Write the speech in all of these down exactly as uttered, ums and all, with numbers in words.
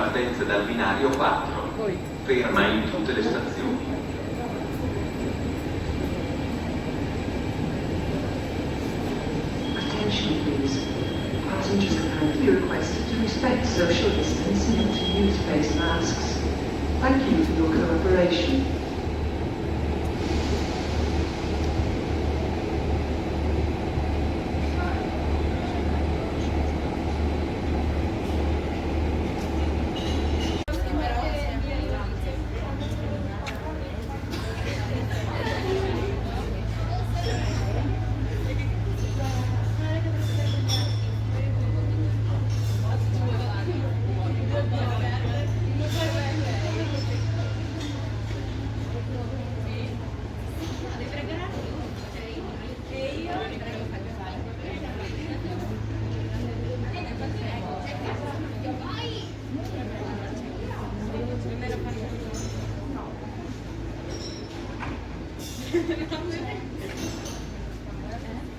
Partenza dal binario quattro. Ferma in tutte le stazioni. Attention, please. Passengers are kindly requested to respect social distancing and to use face masks. Thank you for your cooperation.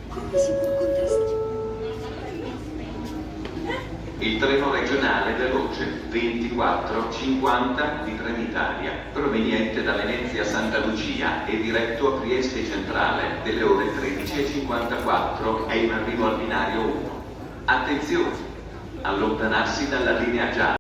Come si può contrastare? Il treno regionale veloce ventiquattro cinquanta di Trenitalia, proveniente da Venezia Santa Lucia e diretto a Trieste Centrale, delle ore tredici e cinquantaquattro, è in arrivo al binario uno. Attenzione! Allontanarsi dalla linea gialla.